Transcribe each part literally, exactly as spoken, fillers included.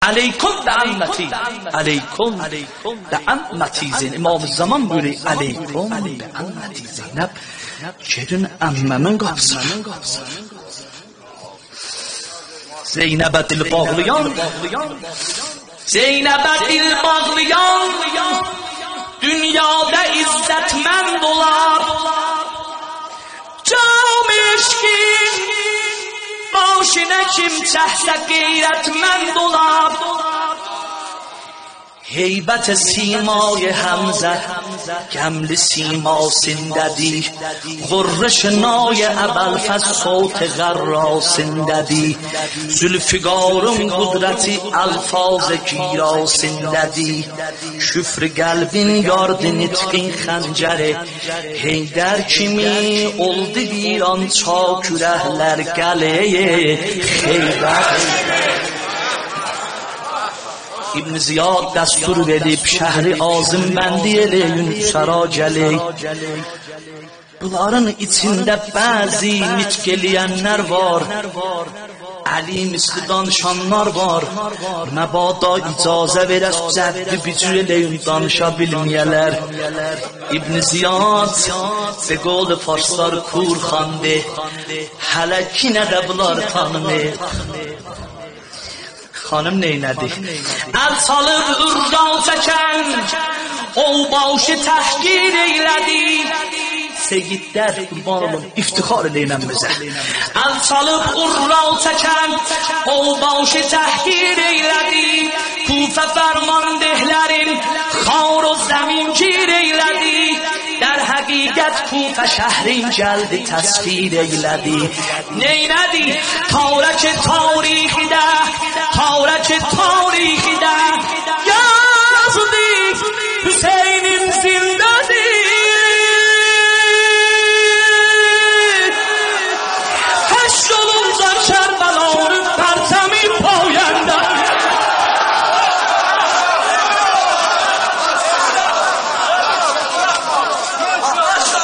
علیکم بعمتی، علیکم بعمتی زینب. امام زمان بویورور: علیکم بعمتی زینب. گئدین عمه‌مین قاپیسینا. زینبه دیل باغلایان، زینبه دیل باغلایان، دونیادا عزتمند اولار. جام عشقین باشینا کیم چکسه غیرتمند اولار. هیبت سیمای حمزه گملی سیماسیندادیر. غرش نای ابوالفضل صوت غراسیندادیر. ذوالفقارین قدرتی الفاظ گیراسیندادیر. کفر قلبین یاردی نطقین خنجری. حیدر کیمی اولدو بیر آن چاک اورکلر قلعه‌ی خیبر. ابن زیاد دستور وئریب: شهری آذین‌بندی ائله‌یین، سرا گلک. بونلارین ایچینده بعضی نطق ائله‌ینلر وار، علی مثلی دانیشانلار وار. مبادا اجازه وئره‌سیز، جدی بیر جور ائله‌یین، دانیشا بیلمه‌یه‌لر. ابن زیاد، به قول فارسلار، کور خواندی. هله کی نه ده بونلاری تانیمیر. خانیم نئینه‌دی؟ ال چالیب عرّا چکن اوباشی تحقیر ائیله‌دی. سیدلر، قوربان اولوم، افتخار ائله‌یین بیزه. ال چالیب عرّا چکن اوباشی تحقیر ائیله‌دی. کوفه فرمانده‌لرین خوار و زمین‌گیر ائیله‌دی. در حقیقت کوفه شهرین گلدی تسخیر ائیله‌دی. نئینه‌دی؟ تارک تاریخیده، تارک تاریخیده یازدی: حسینیم زنده‌دیر. حشر اولونجا کربلانین پرچمی پاینده‌دیر.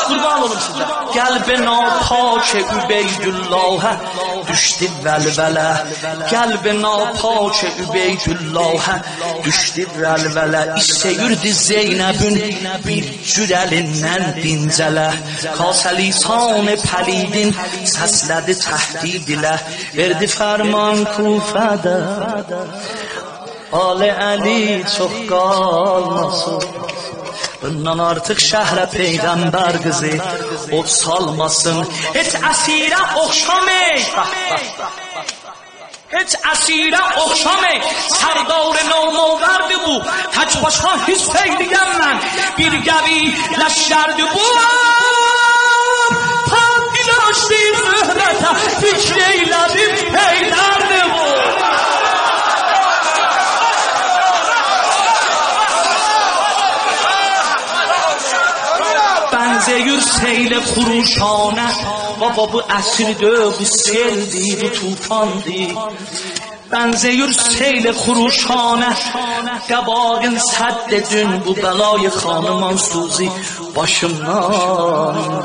قوربان اولوم سیزه. قلب ناپاک عبیداللهه دوشدو ولوله. قلب ناپاک عبیداللهه دوشدو ولوله. ایسته‌ییردی زینبین بیر جور الیندن دینجله. کاسه لسان پلیدین سسله‌دی تهدید ایله. وئردی فرمان کوفه‌ده: آل علی چوخ قالماسین. بوندان آرتیق شهره پیغمبر قیزی اود سالماسین. هئچ اسیره اوخشامیر. هئچ اسیره اوخشامیر. سردار نومن‌وردی بو. تک‌باشا حفظ ائیله‌ین من بیر قوی لشکردی بو. تا دیل آچدی زهرته، فکر ائیله‌دیم حیدردی بو. بنزه‌ییر سیل خروشانه. بابا، بو اسیردی، بو سئلدی، بو طوفاندی. بنزه‌ییر سیل خروشانه، قاباغین سدّ ائدین، بو بلای خانمان‌سوزی باشیمدان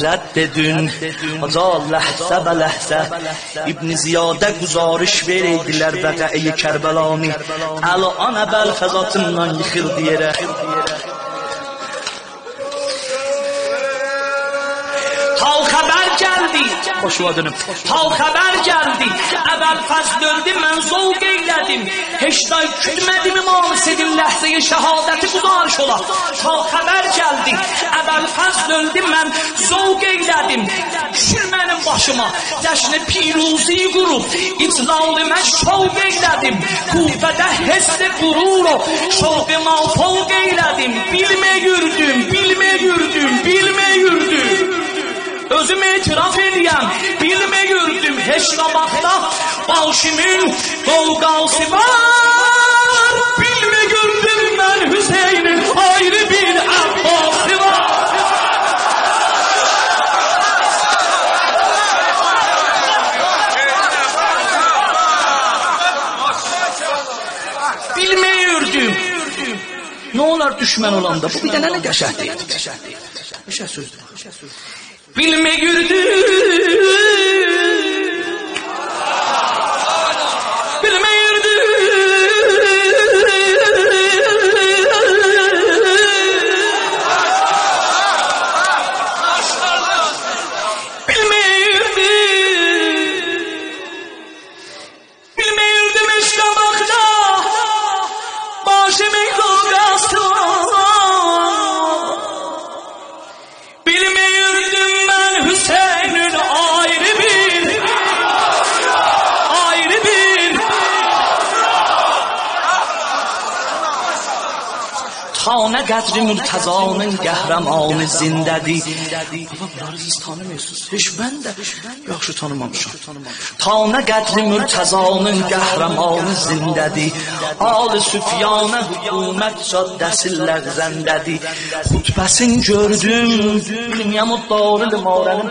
رد ائدین. حاجی، لحظه به لحظه ابن زیاده گزارش وئریردیلر وقعه‌ی کربلانی. الان ابوالفضل آتیندان ییخیلدی یئره. تا خبر گلدی. خوش اوردون. تا خبر گلدی ابوالفضل اؤلدو، من ذوق ائیله‌دیم. هئچ ده کوتمه‌دیم امام حسینین لحظه‌ی شهادتی گزارش اولا. تا خبر گلدی ابوالفضل اؤلدو، من ذوق ائیله‌دیم. دوشور منیم باشیما جشن پیروزی قوروب، اجلال من شوق ائیله‌دیم. کوفه‌ده حس غرور و شوق مافوق ائیله‌دیم. بیلمه‌ییردیم، بیلمه‌ییردیم، بیلمه‌ییردیم. اؤزوم اعتراف ائله‌یم، بیلمه‌ییردیم هئچ قاباقدا باشیمین غوغاسی وار. بیلمه‌ییردیم من حسینین آیری بیر عباسی وار. بیلمه‌ییردیم. نه اولار دوشمن اولاندا؟ بو بیر دنه نه قشنگ دئییر. قشنگ سؤزدور. بیلمه‌ییردیم، بیلمه‌ییردیم تا نه قدر مرتضی‌نین قهرمانی زنده‌دیر. بابا، بونلاری سیز تانیمیرسینیز. هئچ من ده یاخشی تانیمامیشام. تا نه قدر مرتضی‌نین قهرمانی زنده‌دیر، آل سفیانه حکومت جاده‌سی لغزنده‌دیر. خطبه‌سین گؤردوم، بیلمیرم او دارالاماره‌نین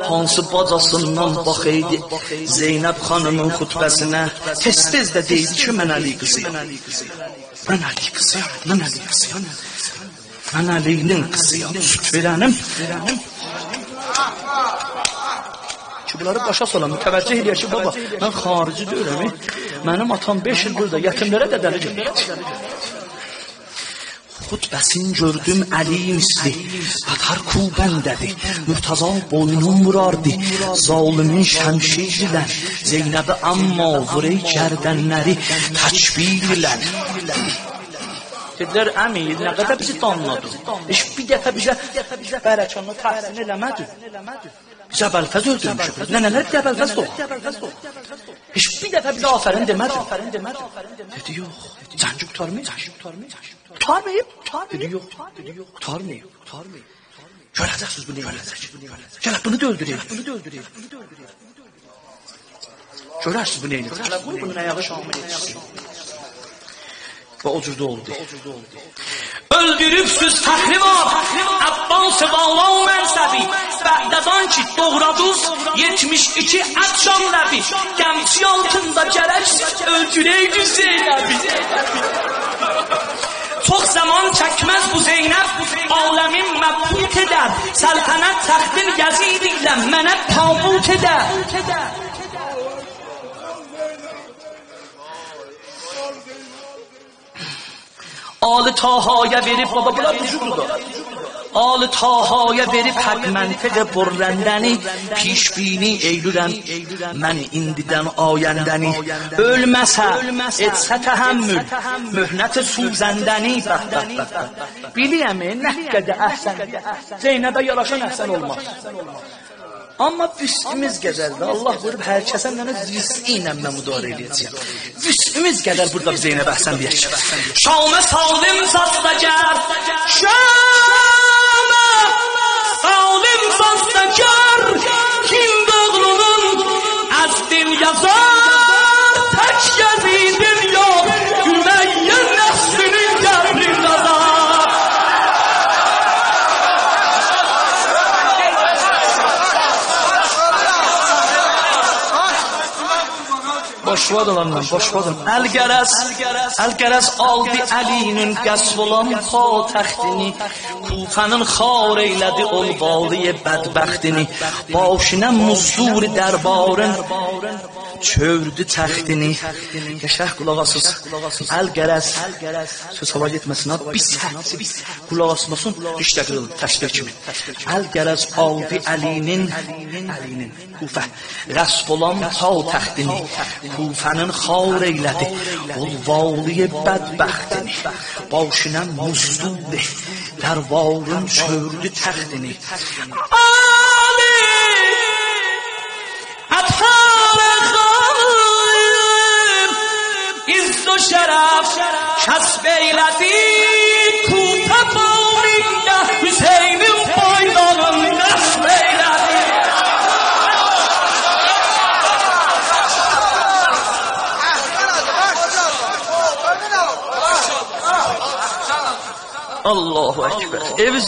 هانسی باجاسیندان باخایدی زینب خانیمین خطبه‌سینه. تئز-تئز ده دئییردی کی: «من علی قیزی‌یام. من علی قیزی‌یام. من علی قیزی‌یام. من علی‌نین قیزی‌یام. سود وئرنیم.» کی بونلاری باشا سالام، متوجه ائله‌یه کی، بابا، من خارجی دئییلم، ائ. منیم آتام بئش ایل بورادا یتیملره دده‌لیک ائله‌ییر. خطبه‌سین گؤردوم علی مثلی، قاتار کوبنده‌دیر. مرتضی بوینون ووراردی ظالمین شمشیرله زینبی، اما وور ای گردنلری تکبیرله. دئدیلر: «امیر، نه قدر بیزی دانلادین. هئچ بیر دفعه بیزه برکانلا تحسین ائله‌مه‌دین. بیز ابوالفضل اؤلدورموشوک. ننه‌لر بیزه ابوالفضل اوخویور. هئچ بیر دفعه بیزه آفرین دئمه‌دین.» دئدی: «یوخ، جنگ قوتارماییب. قوتارماییب؟» دئدی: «یوخ، قوتارماییب. گؤره‌جکسینیز بو نه ائله‌یه‌جک. گل، بونو دا اؤلدورک. گؤررسینیز بو نه ائله‌یه‌جک. هله قوی بونون آیاغی شاما یئتیشسین.» و او جور ده اولدو. اؤلدوروبسوز فخری وار، عباس والا و منصبی. بعد از آن کی دوغرادینیز یئتمیش ایکی ات شاملوی، قمچی آلتیندا گرک اؤلدوره‌یدینیز زینبی. چوخ زامان چکمز بو زینب عالمین مبهوت ائدر. سلطنت تختین یزید ایله منه تابوت ائدر. آل طاهایا وئریب، بابا، بونلار وجوددور دا. آل طاهایا وئریب حق منطق برنده‌نی، پیش‌بینی ائیله‌ییرم من ایندیدن آینده‌نی. اؤلمه‌سه، ائتسه تحمل مهنت سوزنده‌نی. به، به، به، به. بیلیرم، ائ، نه قدر احسن. زینبه یاراشان احسن اولماز. اما وسعیمیز قدر ده، الله بویوروب، هر کسه منه وسعی ایله من مدارا ائله‌یه‌جه‌یم. وسعیمیز قدر بورادا بیز زینبه احسن دئیک. شام سالم ساخته‌گر، شام سالم ساخته‌گر، هند اوغلونون از دل یازار، تک یزیدین یوخ، امیه نسلینین قبرین قازار. باشلادین آندان، باشلادین. الغرض، الغرض آلدی علی‌نین غصب اولان پایتختینی، کوفه‌نین خوار ائیله‌دی اول والی بدبختینی، باشینا مزدور دربارین چؤوردو تختینی. قشنگ قولاق آسین. الغرض، سؤز هاوا گئتمه‌سین ها، بیر سطر قولاق آسماسان، ریشته قیریلیر، تشبیه کیمی. الغرض آلدی علی‌نین، علی‌نین، کوفه، غصب اولان پایتختینی، کوفه‌نین خوار ائیله‌دی اول والی بدبختینی، باشینا مزدور دربارین چؤوردو تختینی. علی اطهار خانیم، عز و شرف کسب ائیله‌دی، کوفه بامینده حسینین بایراغین نصب ائیله‌دی. الله اکبر. ائوی